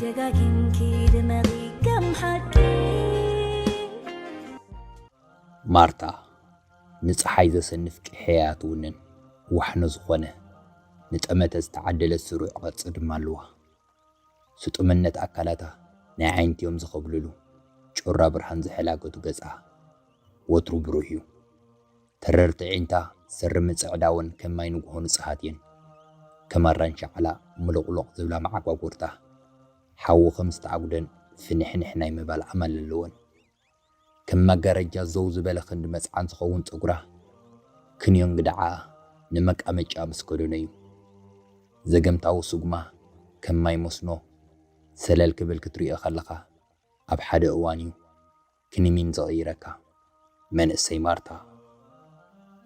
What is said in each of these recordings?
ደጋጊምኪ ድመቒ ከም ሓቂ። ማርታ፣ ንጸሓይ ዘሰንፍ ቅሕያ ትውንን፣ ዋሕኖ ዝኾነ፣ ንጠመተ ዝተዓደለ ስሩዕ ቅርጺ ድማ ኣለዋ። ስጡምነት ኣካላታ ናይ ዓይንቲኦም ዝኸብልሉ፣ ጩራ ብርሃን ዝሐላገቱ ገጻ ወትሩ ብሩህ እዩ። ተረርቲ ዒንታ ስርሚ ጸዕዳወን ከም ማይ ንግሆ ንጽሃት እየን። ከም ኣራንሺ ዓላ ምሉቕሉቕ ዝብላ መዓጓጉርታ፣ ሓዊ ከም ዝተኣጉደን ፍንሕንሕ ናይ ምባል ኣማል ኣለወን። ከም መጋረጃ ዘው ዝበለ ክንዲ መጽዓን ዝኸውን ጸጉራ፣ ክንዮንግ ደዓ ንመቃመጫ ምስ ከደኖ እዩ። ዘገምታዊ ስጉማ ከም ማይ መስኖ ሰለል ክብል ክትሪኦ ከለኻ፣ ኣብ ሓደ እዋን እዩ ክንሚን ዝቕይረካ። መንእሰይ ማርታ፣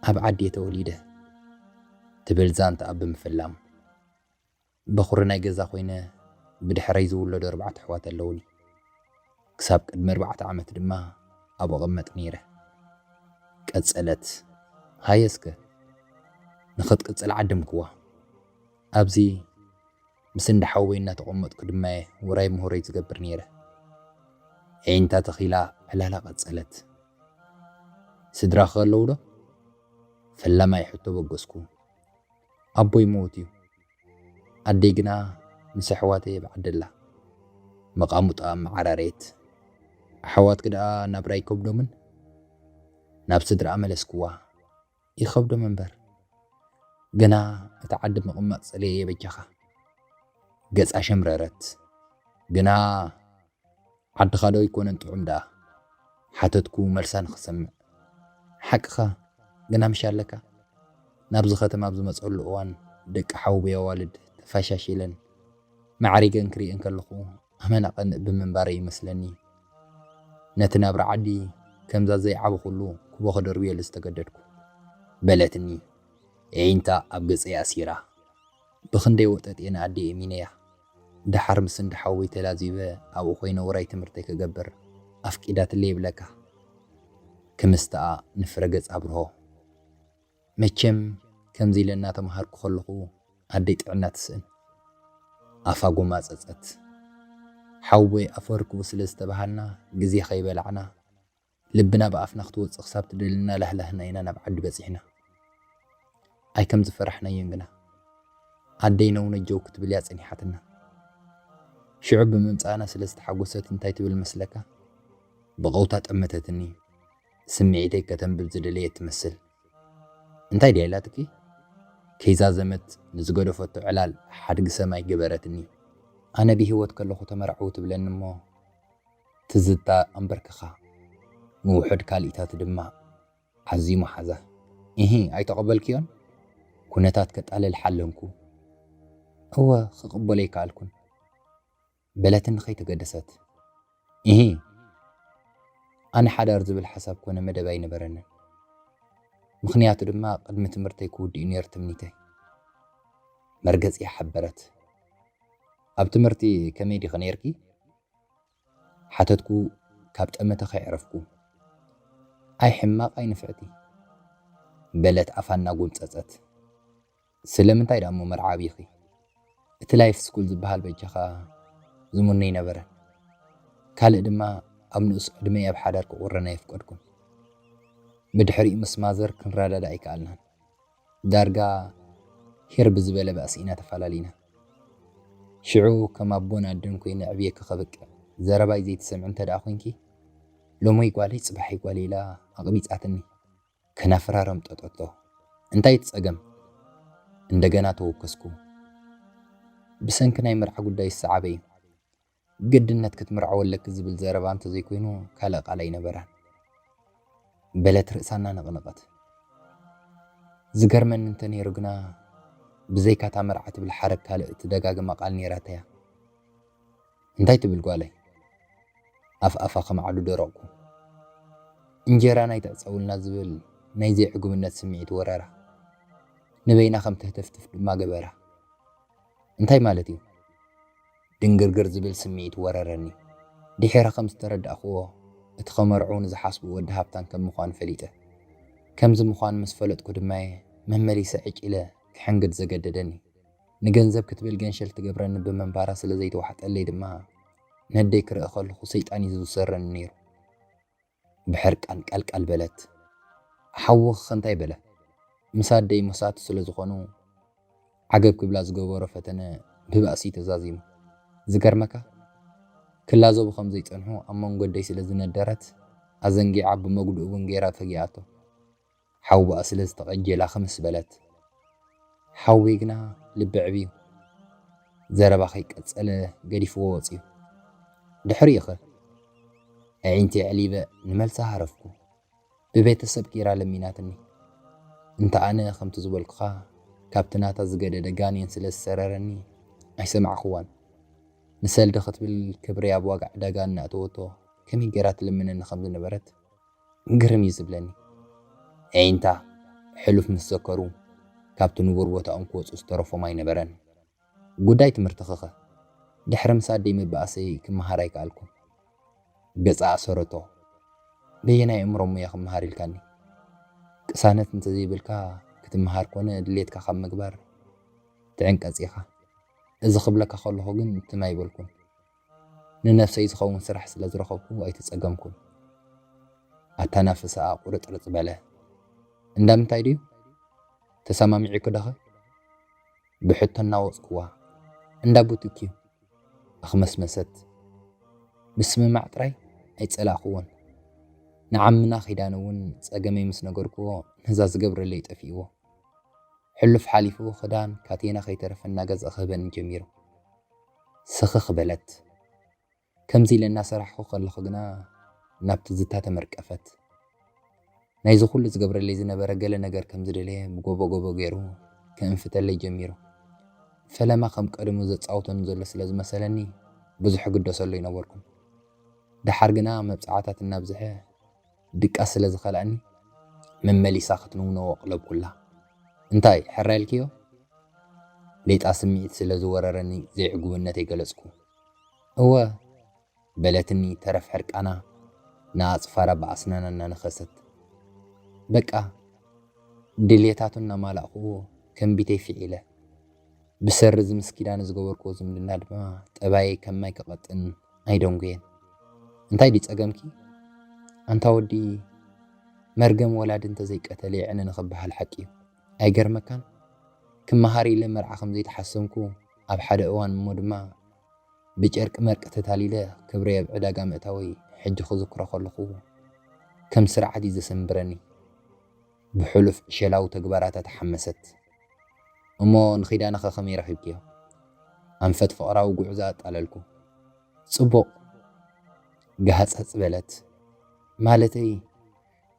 ኣብ ዓዲ እየ ተወሊደ ትብል ዛንታኣ ብምፍላም፣ በኹሪ ናይ ገዛ ኮይነ ብድሕረይ ዝውለዱ ኣርባዕተ ኣሕዋት ኣለውኒ። ክሳብ ቅድሚ ኣርባዕተ ዓመት ድማ ኣብኡ እቕመጥ ነይረ። ቀጸለት፣ ሃየ እስከ ንኽትቅጽል ዓደምክዋ። ኣብዚ ምስ እንዳ ሓወይ እናተቐመጥኩ ድማ እየ ውራይ ምሁረይ ዝገብር ነይረ። ኣዒንታ ተኺላ ዕላላ ቀጸለት። ስድራኸ ኣለዉ ዶ? ፈላማይ ሕቶ በገስኩ። ኣቦይ ምዉት እዩ። ኣደይ ግና ምስ ኣሕዋተይ ኣብ ዓዲ ኣላ። መቓሙጣ ኣመዓራረየት። ኣሕዋትኪ ደኣ ናብራ ኣይከብዶምን? ናብ ስድራኣ መለስክዋ። ይኸብዶም እምበር፣ ግና እቲ ዓዲ ምቕማጥ ጸሊኤ እየ በጃኻ። ገጻ ሸምረረት። ግና ዓድኻ ዶ ኣይኮነን ጥዑም ደኣ? ሓተትኩ መልሳ ንኽሰምዕ። ሓቅኻ፣ ግና ምሽ ኣለካ። ናብዚ ከተማ ኣብ ዝመጸሉ እዋን ደቂ ሓውቦይ ኣዋልድ ተፋሻሺለን ማዕሪገን ክሪኤን ከለኹ ኣመና ቀንእ ብምንባረይ ይመስለኒ፣ ነቲ ናብራ ዓዲ ከምዛ ዘይዓበኹሉ ኩቦ ክደርብየሉ ዝተገደድኩ። በለትኒ፣ ኣዒንታ ኣብ ገጸይ ኣሲራ። ብኽንደይ ወጠጥ እየ ንኣደይ እሚነያ። ደሓር ምስ እንዳ ሓወይ ተላዚበ ኣብኡ ኮይነ ውራይ ትምህርተይ ክገብር ኣፍቂዳትለይ ይብለካ። ክምስትኣ ንፍረ ገጽ ኣብርሆ። መቸም ከምዚ ኢለ እናተምሃርኩ ከለኹ ኣደይ ጥዕና ትስእን። ኣፋ ጎማጸጸት። ሓውቦይ ኣፈ ርክቡ ስለ ዝተባሃልና ግዜ ከይበላዕና ልብና ብኣፍና ክትወጽእ ክሳብ ትደልና ላህላህና ኢና ናብ ዓዲ በጺሕና። ኣይ ከም ዝፈራሕናዮን ግና ኣደይ ነው ነጀው ክትብል እያ ጸኒሓትና። ሽዑ ብምምጻእና ስለ ዝተሓጎሰት እንታይ ትብል መስለካ? ብቐውታ ጠመተትኒ። ስምዒተይ ከተንብብ ዝደለየት ትመስል። እንታይ ድያ ኢላትኪ? ከይዛዘመት ንዝገደፈቶ ዕላል ሓድጊ ሰማይ ገበረትኒ። ኣነ ብህይወት ከለኹ ተመርዓው ትብለኒ እሞ ትዝታ ኣንበርክኻ፣ ንውሑድ ካልኢታት ድማ ኣዚሙ ሓዛ። ኢሂ፣ ኣይተቐበልክዮን? ኩነታት ከጣልል ሓለንኩ። እወ፣ ክቕበሎ ኣይከኣልኩን። በለትኒ ከይተገደሰት። ኢሂ፣ ኣነ ሓዳር ዝብል ሓሳብ ኮነ መደብ ኣይነበረንን። ምኽንያቱ ድማ ቅድሚ ትምህርተይ ክውድእ እዩ ነይሩ ትምኒተይ። መርገጺኣ ሓበረት። ኣብ ትምህርቲ ከመይ ዲኺ ነይርኪ? ሓተትኩ ካብ ጠመተ ከይዕረፍኩ። ኣይ ሕማቕ ኣይ ንፍዕቲ፣ በለት ኣፋ እናጎምጸጸት። ስለምንታይ ደኣ እሞ መርዓ ኣብይኺ? እቲ ላይፍ ስኩል ዝበሃል በጃኻ ዝሙነ ኣይነበረን። ካልእ ድማ ኣብ ንኡስ ዕድመይ ኣብ ሓዳር ክቑረን ኣየፍቀድኩን። ብድሕሪኡ ምስ ማዘር ክንረዳዳእ ኣይከኣልናን። ዳርጋ ሄር ብዝበለ ባእሲ ኢና ተፈላሊና። ሽዑ ከም ኣቦን ኣደን ኮይነ ኣዕብየኪ ከብቅዕ ዘረባይ ዘይትሰምዒ እንተ ደኣ ኮይንኪ፣ ሎሞይ ጓለይ ጽባሐይ ጓለይ ኢላ ኣቕቢጻትኒ። ከናፍራ ረምጠጠቶ። እንታይ እቲ ጸገም? እንደገና ተወከስኩ። ብሰንኪ ናይ መርዓ ጉዳይ ዝሰዓበ እዩ። ግድነት ክትምርዓው ኣለኪ ዝብል ዘረባ እንተዘይኮይኑ ካልእ ቃል ኣይነበራን። በለት ርእሳ እናነቕነቐት። ዝገርመኒ እንተነይሩ ግና ብዘይካ እታ መርዓ ትብል ሓረግ ካልእ እትደጋግማ ቃል ነይራታ እያ። እንታይ ትብል ጓለይ? ኣፍ ኣፋ ከም ዓዱ ደረቕኩ። እንጀራ ናይ ትዕጸውልና ዝብል ናይ ዘይዕጉብነት ስምዒት ወረራ። ንበይና ከም ተህተፍትፍ ድማ ገበራ። እንታይ ማለት እዩ? ድንግርግር ዝብል ስምዒት ወረረኒ። ድሒረ ከም ዝተረዳእክዎ፣ እቲ ከመርዕዉ ንዝሓስቡ ወዲ ሃብታም ከም ምዃኑ ፈሊጠ። ከምዚ ምዃኑ ምስ ፈለጥኩ ድማ እየ መመሊሰ ዕጭ ኢለ ክሕንግድ ዘገደደኒ። ንገንዘብ ክትብል ገንሸል ትገብረኒ ብምንባራ ስለ ዘይተዋሕጠለይ ድማ፣ ነደይ ክርኢ ከለኹ ሰይጣን እዩ ዝውሰረኒ ነይሩ። ብሕርቃን ቃልቃል በለት። ሓውኺኸ እንታይ በለ? ምስ ኣደይ መሳቱ ስለ ዝኾኑ፣ ዓገብ ክብላ ዝገበሮ ፈተነ ብባእሲ ተዛዚሙ። ዝገርመካ፣ ክላዘቡ ከም ዘይጸንሑ ኣብ መንጎ ኣደይ ስለ ዝነደረት፣ ኣዘንጊዓ ብመጉድኡ እውን ገይራ ፈጊኣቶ። ሓውኣ ስለ ዝተቐጀላ ክምስ በለት። ሓወይ ግና ልቢ ዕብዩ። ዘረባ ከይቀጸለ ገዲፍዎ ወጽዩ። ድሕሪኡኸ? ኣዒንቲ ኣዕሊበ ንመልሳ ሃረፍኩ። ብቤተሰብ ጌራ ለሚናትኒ። እንተ ኣነ ከምቲ ዝበልኩኻ ካብቲ ናታ ዝገደደ ጋኔን ስለ ዝሰረረኒ ኣይሰማዕኽዋን። ንሰልዲ ክትብል ክብረይ ኣብ ዋጋ ዕዳጋ እናእተወቶ ከመይ ጌራ ትልምነኒ ከም ዝነበረት ግርም እዩ ዝብለኒ። ኣዒንታ ሕሉፍ ምስ ዘከሩ፣ ካብቲ ንቡር ቦታኦም ክወጹ ዝተረፎም ኣይነበረን። ጉዳይ ትምህርትኺኸ? ድሕሪ ምስ ኣደይ ምብኣሰይ ክመሃር ኣይከኣልኩን። ገጻ ኣሰረቶ። በየናይ ኣእምሮ እሞ'የ ክመሃር ኢልካኒ? ቅሳነት እንተዘይብልካ ክትመሃር ኮነ ድሌትካ ካብ ምግባር ትዕንቀጽ ኢኻ። እዚ ክብለካ ከለኹ ግን ትም ኣይበልኩን። ንነፍሰይ ዝኸውን ስራሕ ስለ ዝረኸብኩ ኣይተጸገምኩን። ኣተናፍሳኣ ቁርጽርጽ በለ። እንዳምንታይ ድዩ? ተሰማሚዑኪ ዶኸ? ብሕቶ እናወጽኩዋ። እንዳ ቡቲክ እዩ። ኣኽመስመሰት። ምስምማዕ ጥራይ ኣይጸላእክዎን። ንዓምና ኪዳነ እውን ጸገመይ ምስ ነገርክዎ፣ ነዛ ዝገብረለይ ጠፊእዎ። ሕሉፍ ሓሊፉ ክዳን ካቴና ከይተረፈ እናገዝአ ክህበኒ ጀሚሩ። ስኽኽ በለት። ከምዚ ኢለ እናሰራሕኩ ከለኹ ግና ናብ ትዝታ ተመርቀፈት። ናይዚ ኩሉ ዝገብረለይ ዝነበረ ገለ ነገር ከም ዝደለየ ብጎቦ ጎቦ ገይሩ ከእንፍተለይ ጀሚሩ። ፈለማ ከም ቀደሙ ዘጻውተኒ ዘሎ ስለ ዝመሰለኒ ብዙሕ እግደሰሉ ኣይነበርኩን። ደሓር ግና መብጽዓታት እናብዝሐ ድቃስ ስለ ዝኸልኣኒ መመሊሳ ክትንውነዎ ኣቕለብኩላ። እንታይ ሕራይ ኢልክዮ? ሌጣ ስምዒት ስለ ዝወረረኒ ዘይዕጉብነተይ ገለጽኩ። እወ፣ በለትኒ ተረፍ ሕርቃና ንኣጽፋራ ብኣስናና እናነኸሰት። በቃ ድልየታቱ እናማላእኩ ከም ቢተይ ፊዕ ኢለ። ብሰሪ እዚ ምስ ኪዳነ ዝገበርክዎ ዝምድና ድማ ጠባየይ ከም ማይ ክቐጥን ኣይደንጉየን። እንታይ ድዩ ጸገምኪ? ኣንታ ወዲ፣ መርገም ወላዲ እንተዘይቀተለ የዕነ ንኽበሃል ሓቂ እዩ። ኣይገርመካን? ክመሃር ኢለ መርዓ ከም ዘይተሓሰምኩ ኣብ ሓደ እዋን እሞ ድማ ብጨርቂ መርቂ ተታሊለ ክብረይ ኣብ ዕዳጋ ምእታወይ ሕጂ ክዝክሮ ከለኹ ከም ስርዓት እዩ ዘሰንብረኒ። ብሕሉፍ ዕሸላዊ ተግባራታ ተሓመሰት። እሞ ንኺዳነኸ ከመይ ረኺብክዮ? ኣንፈት ፍቕራዊ ጉዕዞ ኣጣለልኩ። ጽቡቕ፣ ገሃጸጽ በለት። ማለተይ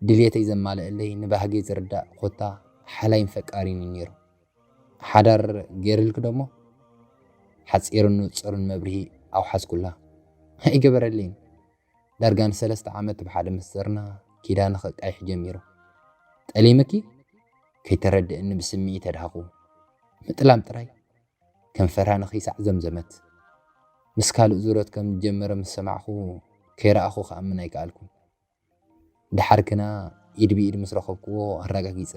ድልየተይ ዘማልእለይ ንባህገይ ዝርዳእ ኮታ ሓላይን ፈቃሪን እዩ ነይሩ። ሓዳር ገይርልኪ ዶ እሞ? ሓጺርን ንጹርን መብርሂ ኣውሓዝኩላ። ኣይገበረለይን። ዳርጋ ንሰለስተ ዓመት ብሓደ ምስ ዘርና ኪዳነ ከቃይሕ ጀሚሩ። ጠሊምኪ? ከይተረድእኒ ብስምዒት ተድሃኹ። ምጥላም ጥራይ። ከንፈራ ንኺሳዕ ዘምዘመት። ምስ ካልእ ዙረት ከም ዝጀመረ ምስ ሰማዕኹ ከይረኣኹ ክኣምን ኣይከኣልኩን። ደሓር ግና ኢድ ብኢድ ምስ ረኸብክዎ ኣረጋጊጸ።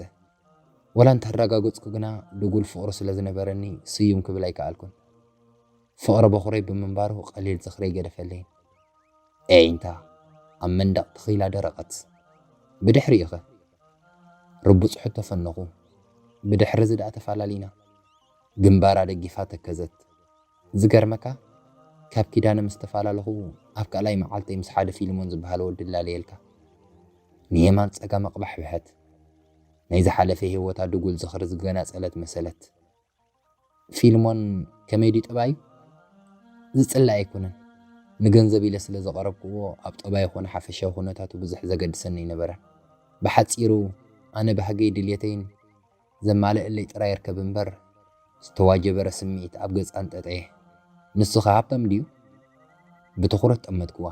ወላ እንተኣረጋገጽኩ ግና ድጉል ፍቕሩ ስለ ዝነበረኒ ስዩም ክብል ኣይከኣልኩን። ፍቕሪ በኹረይ ብምንባሩ ቀሊል ዝኽረይ ገደፈለይን። ኤዒንታ ኣብ መንደቕ ተኺላ ደረቐት። ብድሕሪኡኸ? ርቡጽ ሕቶ ፈነኹ። ብድሕሪ እዚ ደኣ ተፋላሊና። ግንባራ ደጊፋ ተከዘት። ዝገርመካ፣ ካብ ኪዳነ ምስ ተፈላለኹ ኣብ ካልኣይ መዓልተይ ምስ ሓደ ፊልሞን ዝበሃል ወዲ ላለየልካ። ንየማን ጸጋም ኣቕባሕብሐት። ናይ ዝሓለፈ ህይወታ ድጉል ዝኽሪ ዝገናጸለት መሰለት። ፊልሞን ከመይ ድዩ ጠባዩ? ዝጽላእ ኣይኮነን። ንገንዘብ ኢለ ስለ ዘቐረብክዎ ኣብ ጠባዩ ኮነ ሓፈሻዊ ኩነታቱ ብዙሕ ዘገድሰኒ ኣይነበረን። ብሓጺሩ ኣነ ባህገይ ድልየተይን ዘማልእለይ ጥራይ ይርከብ እምበር፣ ዝተዋጀበረ ስምዒት ኣብ ገጻ ኣንጠጠየ። ንሱኸ ሃብታም ድዩ? ብትኹረት ጠመትክዋ።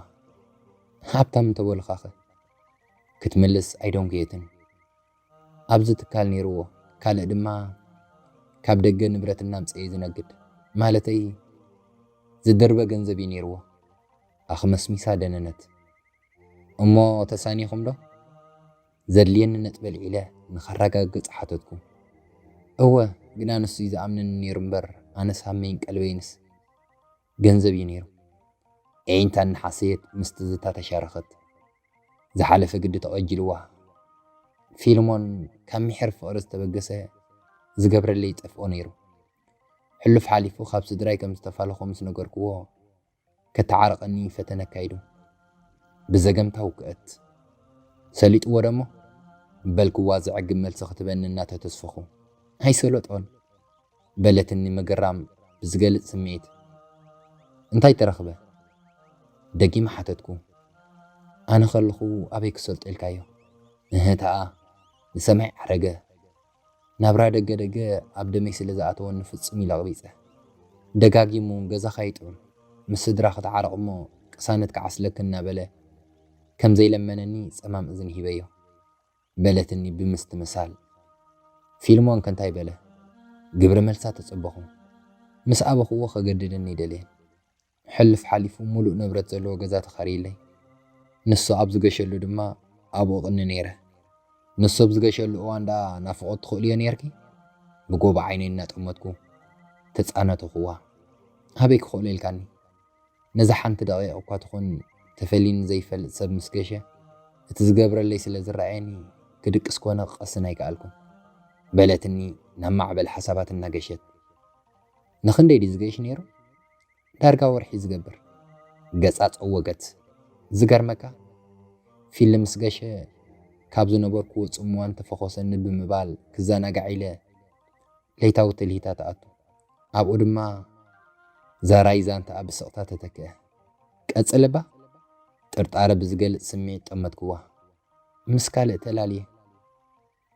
ሃብታም እንተበሉኻኸ? ክትምልስ ኣይደንጉየትን። ኣብዚ ትካል ነይርዎ፣ ካልእ ድማ ካብ ደገ ንብረት እናምጽአ እዩ ዝነግድ። ማለተይ ዝድርበ ገንዘብ እዩ ነይርዎ። ኣኽመስሚሳ ደነነት። እሞ ተሳኒኹም ዶ? ዘድልየኒ ነጥቢ ኣልዒለ ንኸረጋግጽ ሓተትኩ። እወ፣ ግና ንሱ እዩ ዝኣምነኒ ነይሩ እምበር ኣነስ ሃመይን ቀልበይንስ ገንዘብ እዩ ነይሩ። ኤዒንታ እናሓሰየት ምስ ትዝታ ተሻረኸት። ዝሓለፈ ግዲ ተቐጅልዋ። ፊልሞን ካብ ምሒር ፍቕሪ ዝተበገሰ ዝገብረለይ ይጠፍኦ ነይሩ። ሕሉፍ ሓሊፉ ካብ ስድራይ ከም ዝተፋለኹ ምስ ነገርክዎ፣ ከተዓርቐኒ ፈተነ ኣካይዱ። ብዘገምታ ውክአት። ሰሊጥዎ ደሞ? በልክዋ ዘዕግብ መልሲ ክትበኒ እናተተስፈኹ። ኣይሰለጦን። በለትኒ ምግራም ብዝገልጽ ስምዒት። እንታይ ተረኽበ? ደጊመ ሓተትኩ። ኣነ ከለኹ ኣበይ ክሰልጦ ኢልካዮ? እህ ተኣ፣ ንሰማይ ዓረገ። ናብራ ደገ ደገ ኣብ ደመይ ስለ ዝኣተወኒ ፍጹም ኢለ ኣቕቢጸ። ደጋጊሙ ገዛኻ ይጥዑም፣ ምስ ስድራ ክትዓረቕ እሞ ቅሳነት ክዓስለኪ እናበለ ከም ዘይለመነኒ ጸማም እዝኒ ሂበዮ። በለትኒ ብምስትምሳል። ፊልሞን ከ እንታይ በለ? ግብረ መልሳ ተጸበኹ። ምስ ኣበኽዎ ከገድደኒ ኣይደለየን። ሕልፍ ሓሊፉ ሙሉእ ንብረት ዘለዎ ገዛ ተኻርዩለይ። ንሱ ኣብ ዝገሸሉ ድማ ኣብኡ እቕኒ ነይረ። ንሱ ኣብ ዝገሸሉ እዋን ደኣ ናፍቖት ትኽእልዮ ነይርኪ? ብጎቦ ዓይነይ እናጠመትኩ ተጻነትኹዋ። ኣበይ ክኽእሎ ኢልካኒ? ነዛ ሓንቲ ደቂቕ እኳ ትኹን ተፈሊኒ ዘይፈልጥ ሰብ ምስ ገሸ፣ እቲ ዝገብረለይ ስለ ዝረኣየኒ ክድቅስ ኮነ ክቐስን ኣይከኣልኩን። በለትኒ ናብ ማዕበል ሓሳባት እናገሸት። ንኽንደይ ድዩ ዝገይሽ ነይሩ? ዳርጋ ወርሒ ዝገብር። ገጻ ጸወገት። ዝገርመካ፣ ፊልም ምስ ገሸ ካብ ዝነበርኩዎ ጽምዋ እንተፈኾሰኒ ብምባል ክዘናጋዕ ኢለ ለይታዊ ትልሂታ ትኣቱ። ኣብኡ ድማ ዛራይ ዛንታኣ ብስቕታ ተተክአ። ቀጽል እባ? ጥርጣረ ብዝገልጽ ስምዒት ጠመትክዋ። ምስ ካልእ ተላልየ።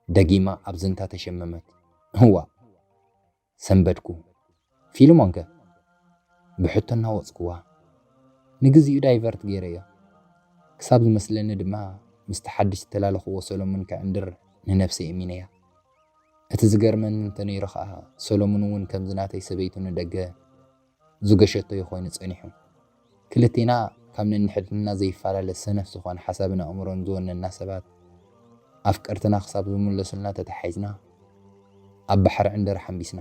ደጊማ ኣብ ዝንታ ተሸመመት። እዋ። ሰንበድኩ። ፊልሞንከ? ብሕቶ እናወጽክዋ። ንግዚኡ ዳይቨርት ገይረዮ። ክሳብ ዝመስለኒ ድማ ምስቲ ሓድሽ ዝተላለኽዎ ሰሎሙን ክዕንድር ንነብሰይ እሚነያ። እቲ ዝገርመኒ እንተነይሩ ኸኣ ሰሎሙን እውን ከምዚ ናተይ ሰበይቱ ንደገ ዝገሸቶ እዩ ኮይኑ ጸኒሑ። ክልቴና ካብ ነንሕድሕድና ዘይፈላለ ሰነፍ ዝኾነ ሓሳብን ኣእምሮን ዝወነና ሰባት፣ ኣፍቀርትና ክሳብ ዝምለሱልና ተተሓሒዝና፣ ኣብ ባሕሪ ዕንደር ሓምቢስና።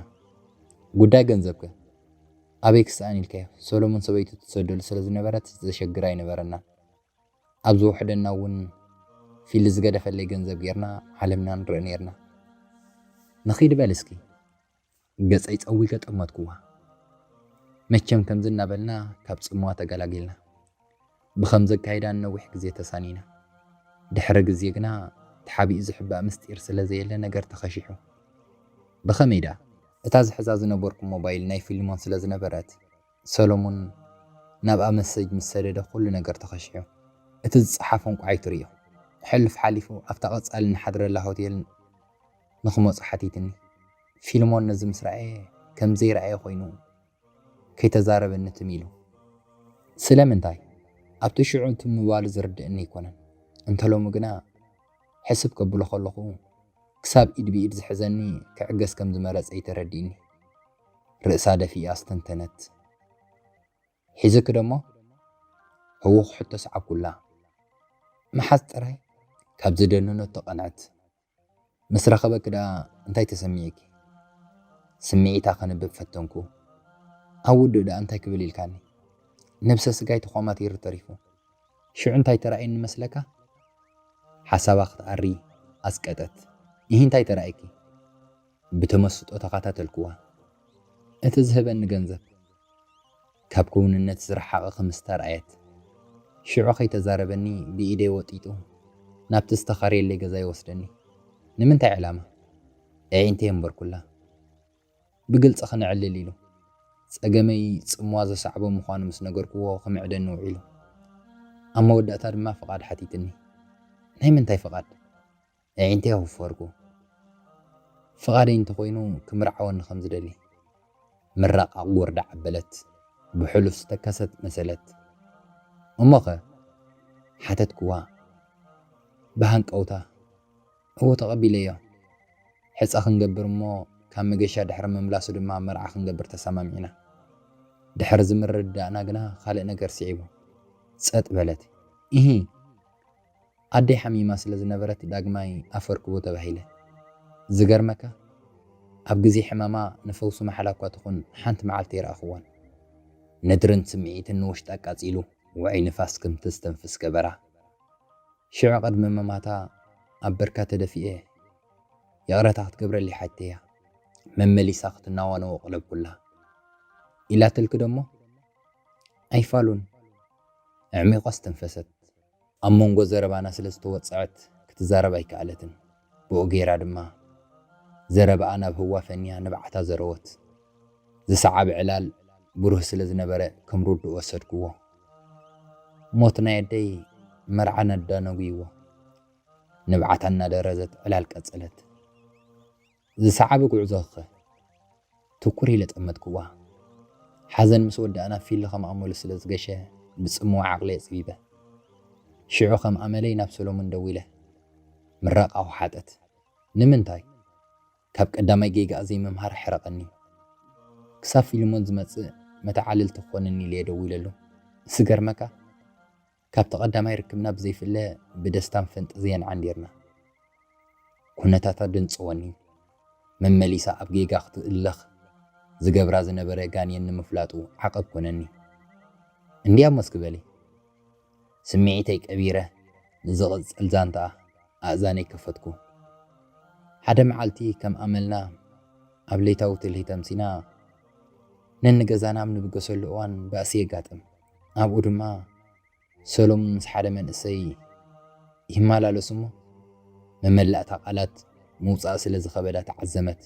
ጉዳይ ገንዘብከ? ኣበይ ክስኣን ኢልካዮ? ሰሎሙን ሰበይቱ ትሰደሉ ስለ ዝነበረት ዘሸግር ኣይነበረናን። ኣብ ዝውሕደና እውን ፊል ዝገደፈለይ ገንዘብ ጌርና ዓለምና ንርኢ ኔርና። ንኺድ በል እስኪ። ገጸይ ጸዊገ ጠመትኩዋ። መቸም ከምዚ እናበልና ካብ ጽምዋ ተገላጊልና። ብኸም ዘካይዳ ንነዊሕ ግዜ ተሳኒና። ድሕሪ ግዜ ግና ተሓቢኡ ዝሕባእ ምስጢር ስለ ዘየለ ነገር ተኸሺሑ። ብኸመይ ደኣ? እታ ዝሕዛ ዝነበርኩ ሞባይል ናይ ፊልሞን ስለ ዝነበረት፣ ሰሎሙን ናብኣ መሰጅ ምስ ሰደደ ኩሉ ነገር ተኸሺሑ። እቲ ዝጸሓፎ እንቋዕ ኣይትርእዮ። ሕልፍ ሓሊፉ ኣብታ ቀጻሊ ንሓድረላ ሆቴል ንኽመጹ ሓቲትኒ። ፊልሞን ነዚ ምስ ረኣየ ከም ዘይረኣየ ኮይኑ ከይተዛረበኒ ትም ኢሉ። ስለምንታይ? ኣብቲ ሽዑ ትም ምባሉ ዝርድእኒ ኣይኮነን። እንተ ሎሚ ግና ሕስብ ከብሎ ከለኹ ክሳብ ኢድ ብኢድ ዝሕዘኒ ክዕገስ ከም ዝመረጸ እዩ ተረዲእኒ። ርእሳ ደፊኣ ኣስተንተነት። ሒዝኪ ደሞ? ህውኽ ሕቶ ሰዓብኩላ። ምሓዝ ጥራይ ካብ ዝደነነቶ ቀንዐት። ምስ ረኸበኪ ደኣ እንታይ ተሰሚዕኪ? ስምዒታ ከንብብ ፈተንኩ። ኣብ ውዱእ ደኣ እንታይ ክብል ኢልካኒ? ነብሰ ስጋይ ተኾማቲሩ ተሪፉ። ሽዑ እንታይ ተራእየኒ መስለካ? ሓሳባ ክትኣሪ ኣስቀጠት። እሂ እንታይ ተራእየኪ? ብተመስጦ ተኸታተልክዋ። እቲ ዝህበኒ ገንዘብ ካብ ክውንነት ዝረሓቐ ክምስታ ረኣየት። ሽዑ ከይተዛረበኒ ብኢደይ ወጢጡ ናብቲ ዝተኻርየለይ ገዛ ይወስደኒ። ንምንታይ ዕላማ? ኣዒንተይ ኣንበርኩላ። ብግልጺ ከነዕልል ኢሉ። ጸገመይ ጽምዋ ዘሳዕቦ ምዃኑ ምስ ነገርክዎ ክምዕደኒ ውዒሉ። ኣብ መወዳእታ ድማ ፍቓድ ሓቲትኒ። ናይ ምንታይ ፍቓድ? ኣዒንተይ ኣወፈርኩ። ፍቓደይ እንተኾይኑ ክምርዓወኒ ከም ዝደሊ። ምራቕ ኣቑር ዳዕ ኣበለት። ብሕሉፍ ዝተከሰት መሰለት። እሞኸ? ሓተትክዋ ብሃንቀውታ። እወ ተቐቢለዮ። ሕጻ ክንገብር እሞ ካብ መገሻ ድሕሪ ምምላሱ ድማ መርዓ ክንገብር ተሰማሚዕና። ድሕሪ እዚ ምርድዳእና ግና ካልእ ነገር ስዒቡ። ጸጥ በለት። ኢሂ። ኣደይ ሓሚማ ስለ ዝነበረት ዳግማይ ኣፈርክቡ ተባሂለ። ዝገርመካ ኣብ ግዜ ሕማማ ንፈውሲ ማሕላ እኳ ትኹን ሓንቲ መዓልቲ ኣይረኣኽዋን። ነድርን ስምዒትን ንውሽጣ ኣቃጺሉ፣ ውዑይ ንፋስ ከም ተስተንፍስ ገበራ። ሽዑ ቅድሚ ምማታ ኣብ በርካ ተደፊኤ፣ "ይቕረታ ክትገብረለይ ሓቲተያ፣ መመሊሳ ክትናዋነዎ ቀለብኩላ" ኢላትልኪ ደሞ? ኣይፋሉን። ኣዕሚቋ ኣስተንፈሰት። ኣብ መንጎ ዘረባና ስለ ዝተወጸዐት ክትዛረብ ኣይከኣለትን። ብኡ ገይራ ድማ ዘረባኣ ናብ ህዋ ፈንያ ንብዓታ ዘረወት። ዝሰዓበ ዕላል ብሩህ ስለ ዝነበረ ከም ርዱእ ወሰድክዎ። ሞት ናይ ኣደይ መርዓና ኣዳነጉይዎ። ንብዓታ እናደረዘት ዕላል ቀጸለት። ዝሰዓበ ጉዕዞ ኸ? ትኩር ኢለ ጠመትክዋ። ሓዘን ምስ ወዳእና ፊልም ከም ኣመሉ ስለ ዝገሸ ብጽምዋ ዓቕለይ ኣጽቢበ። ሽዑ ከም ኣመለይ ናብ ሰሎሙን ደዊለ ምረቓ ወሓጠት። ንምንታይ? ካብ ቀዳማይ ጌጋኣ ዘይምምሃር ኣሕረቐኒ። ክሳብ ፊልሞን ዝመጽእ መተዓልልቲ ክኾነኒ ኢለ እየ ደዊለሉ። ዝገርመካ፣ ካብቲ ቀዳማይ ርክብና ብዘይፍለ ብደስታን ፈንጠዝያን ዓንዲርና። ኩነታታ ደንጸወኒ። መመሊሳ ኣብ ጌጋ ክትእለኽ ዝገብራ ዝነበረ ጋንየን ንምፍላጡ ዓቐብ ኮነኒ። እንድያ እሞ እስኪ በሊ። ስምዒተይ ቀቢረ ንዝቕጽል ዛንታ ኣእዛነይ ከፈትኩ። ሓደ መዓልቲ ከም ኣመልና ኣብ ለይታዊ ትልሂት ኣምሲና ነንገዛና ኣብ ንብገሰሉ እዋን ባእሲ የጋጥም። ኣብኡ ድማ ሰሎሙን ምስ ሓደ መንእሰይ ይመላለሱ እሞ፣ መመላእታ ቃላት ምውጻእ ስለ ዝኸበዳ ተዓዘመት።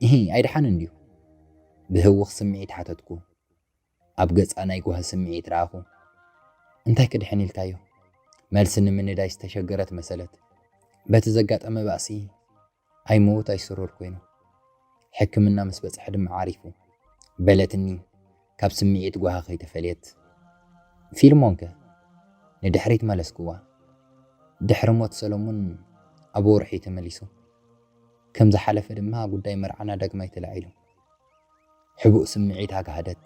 "እሂ፣ ኣይደሓንን ድዩ?" ብህውኽ ስምዒት ሓተትኩ። ኣብ ገጻ ናይ ጓሂ ስምዒት ረኣኹ። "እንታይ ክድሕን ኢልካዮ?" መልሲ ንምንዳይ ዝተሸገረት መሰለት። በቲ ዘጋጠመ ባእሲ ኣይመውት ኣይስሩር ኮይኑ፣ ሕክምና ምስ በጽሐ ድማ ዓሪፉ፣ በለትኒ ካብ ስምዒት ጓሂ ከይተፈልየት። ፊልሞንከ? ንድሕሪት መለስክዋ። ድሕሪ ሞት ሰለሙን ኣብ ወርሒ ተመሊሱ። ከም ዝሓለፈ ድማ ጉዳይ መርዓና ዳግማይ ተላዒሉ። ሕቡእ ስምዒት ኣግሃደት።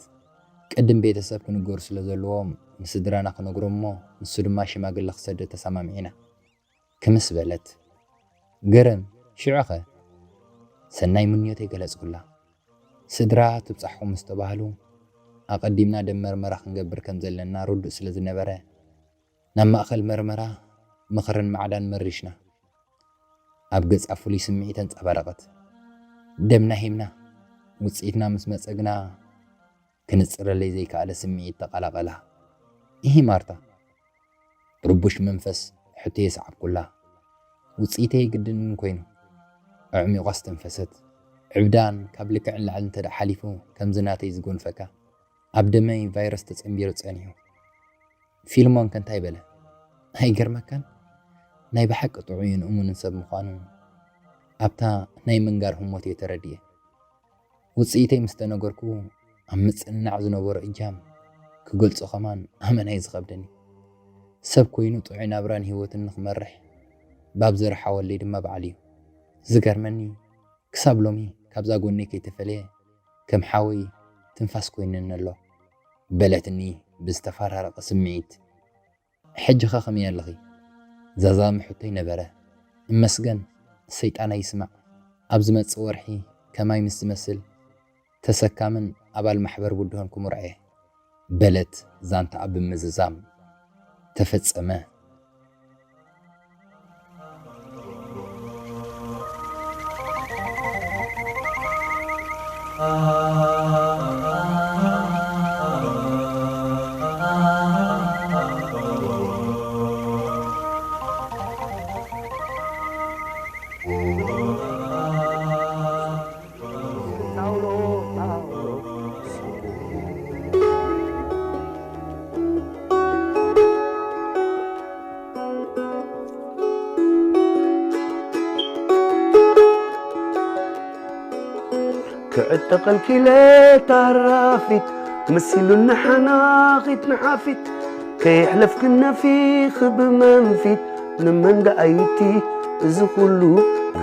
ቅድም ቤተሰብ ክንገሩ ስለ ዘለዎም ንስድራና ክነግሮም እሞ ንሱ ድማ ሽማግለ ክሰድድ ተሰማሚዕና። ክምስ በለት። ገረም፣ ሽዑኸ? ሰናይ ምንዮተይ ገለጽኩላ። ስድራ ትብጻሕኩም ምስ ተባህሉ፣ ኣቐዲምና ደም መርመራ ክንገብር ከም ዘለና ርዱእ ስለ ዝነበረ፣ ናብ ማእከል መርመራ ምኽርን ማዕዳን መሪሽና። ኣብ ገጻ ፍሉይ ስምዒት ኣንጸባረቐት። ደምና ሂብና፣ ውጽኢትና ምስ መጸ ግና፣ ክንጽረለይ ዘይከኣለ ስምዒት ተቐላቐላ። "ኢሂ ማርታ?" ብርቡሽ መንፈስ ሕቶይ ሰዓብኩላ። "ውጽኢተይ ግድን ኮይኑ?" ኣዕሚቑ ኣስተንፈሰት። "ዕብዳን ካብ ልክዕ ንላዕሊ እንተ ደኣ ሓሊፉ፣ ከምዚ ናተይ ዝጎንፈካ፣ ኣብ ደመይ ቫይረስ ተጸንቢሩ ጸኒሑ። ፊልሞንከ እንታይ በለ? ኣይገርመካን? ናይ ብሓቂ ጥዑይን እሙንን ሰብ ምዃኑ ኣብታ ናይ ምንጋር ህሞት እየ ተረዲኤ። ውጽኢተይ ምስ ተነገርኩ፣ ኣብ ምጽንናዕ ዝነበሮ እጃም ክገልጾ ከማን ኣመና እዩ ዝኸብደኒ። ሰብ ኮይኑ ጥዑይ ናብራን ህይወትን ንኽመርሕ ባብ ዝረሓወለይ ድማ በዓል እዩ። ዝገርመኒ፣ ክሳብ ሎሚ ካብዛ ጎነይ ከይተፈለየ፣ ከም ሓወይ ትንፋስ ኮይኑኒ ኣሎ" በለትኒ ብዝተፈራረቐ ስምዒት። "ሕጂኸ ከመይ ኣለኺ?" ዛዛሚ ሕቶይ ነበረ። "እመስገን፣ ሰይጣን ኣይስማዕ። ኣብ ዝመጽእ ወርሒ ከማይ ምስ ዝመስል ተሰካምን ኣባል ማሕበር ብድሆን ክምርዖ እየ" በለት ዛንታኣ ብምዝዛም። ተፈጸመ። ክዕጠቐልኪ ኢለ ታራፊት፣ መሲሉኒ ሓናኺት ንሓፊት፣ ከየሕለፍክን ነፊኺ ብመንፊት፣ ንመን ደኣ ይቲ እዚ ኩሉ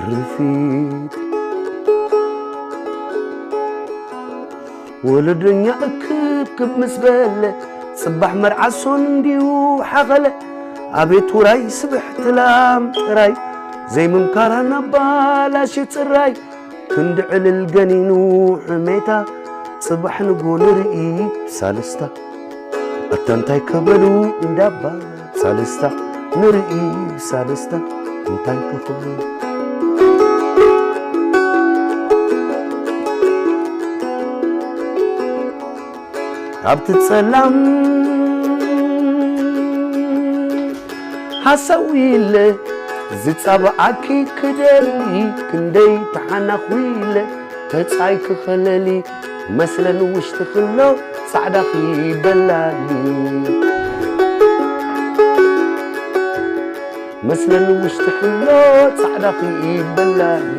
ርፊት? ወለዶኛ እክብክብ ምስ በለ፣ ጽባሕ መርዓ ሶን እንዲዩ ሓኸለ። ኣቤት ውራይ ስብሕቲ ላም ጥራይ፣ ዘይምምካራ ናባላሽ ጽራይ። ክንዲ ዕልል ገኒኑ ሕሜታ፣ ጽባሕ ንጎ ንርኢ ብሳልስታ። ኣታ እንታይ ከበሉ እንዳባ ሳልስታ፣ ንርኢ ብሳልስታ እንታይ ክኽብሉ። ኣብቲ ጸላም ሃሰው ኢለ ዝጻብኣኪ ክደሊ፣ ክንደይ ተሓናኹ ኢለ ተጻይ ክኸለሊ፣ መስለን ውሽጢ ክሎ ጻዕዳኺ በላሊ። መስለን ውሽጢ ክሎ ጻዕዳኺ በላሊ።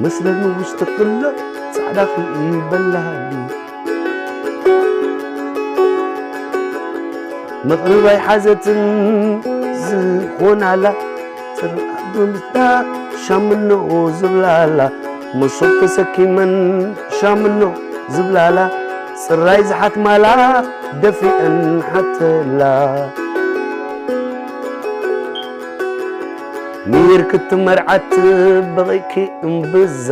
መስለን ውሽጢ ክሎ ጻዕዳኺ በላሊ። መቕርብ ኣይሓዘትን ዝኾናላ፣ ጽርዓት ብምስታ ሻምኖ ዝብላላ፣ መሶብ ተሰኪመን ሻምኖ ዝብላላ፣ ጽራይ ዝሓትማላ ደፊአን ሓተላ። ሚር ክትመርዓት በቒዕኪ እምብዛ፣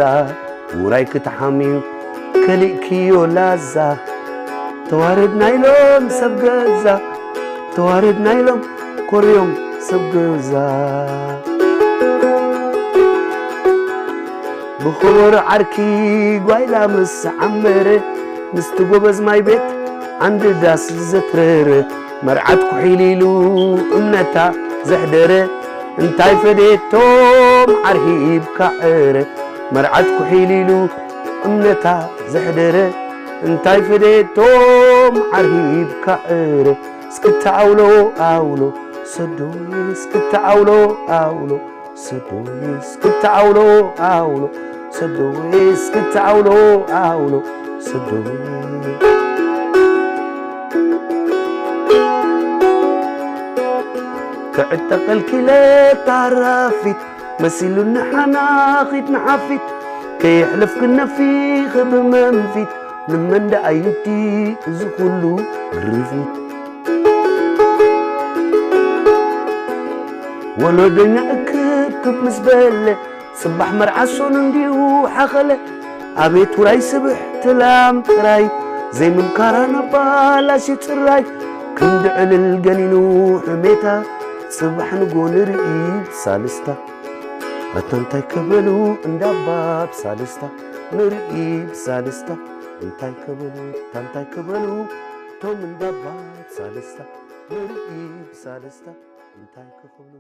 ውራይ ክትሓምዩ ከሊእክዮ ላዛ። ተዋረድ ናይሎም ሰብ ገዛ፣ ተዋረድ ናይሎም ኮርዮም ሰብ ገዛ። ብኽቡር ዓርኪ ጓይላ ምስ ዓመረ፣ ምስቲ ጎበዝ ማይ ቤት ዓንዲ ዳስ ዘትረረ፣ መርዓት ኩሒል ኢሉ እምነታ ዘሕደረ፣ እንታይ ፈዴቶ መዓር ሂብካ ዕረ። መርዓት ኩሒል ኢሉ እምነታ ዘሕደረ፣ እንታይ ፈዴቶ መዓር ሂብካ ዕረ። እስክታ ኣውሎ ኣውሎ ሰዶዬ፣ እስክታ ኣውሎ ኣውሎ ሰዶዬ፣ እስክታ ኣውሎ ኣውሎ ሰዶዬ፣ እስክታ ኣውሎ ኣውሎ ሰዶዬ። ክዕጠቐልኪ ኢለ ታራፊት፣ መሲሉኒ ሓናኺት ንሓፊት፣ ከየሕለፍኪ ነፊኺ ብመንፊት፣ ንመን ደኣ ዩቲ እዚ ኩሉ ግርፊት። ወለዶኛ እክብክብ ምስ በለ፣ ጽባሕ መርዓ ሶኑ እንዲዩ ሓኸለ። ኣቤት ውራይ ስብሕቲ ላም ጥራይ፣ ዘይምምካራ ናብ ባላሽ ጽራይ። ክንዲ ዕልል ገኒኑ ሕሜታ፣ ጽባሕ ንጎ ንርኢ ብሳልስታ። ኣታ እንታይ ከበሉ እንዳባ ብሳልስታ፣ ንርኢ ብሳልስታ። እንታይ ከበሉ፣ ኣታ እንታይ ከበሉ፣ ቶም እንዳባ ብሳልስታ፣ ንርኢ ብሳልስታ። እንታይ ክኽብሉ።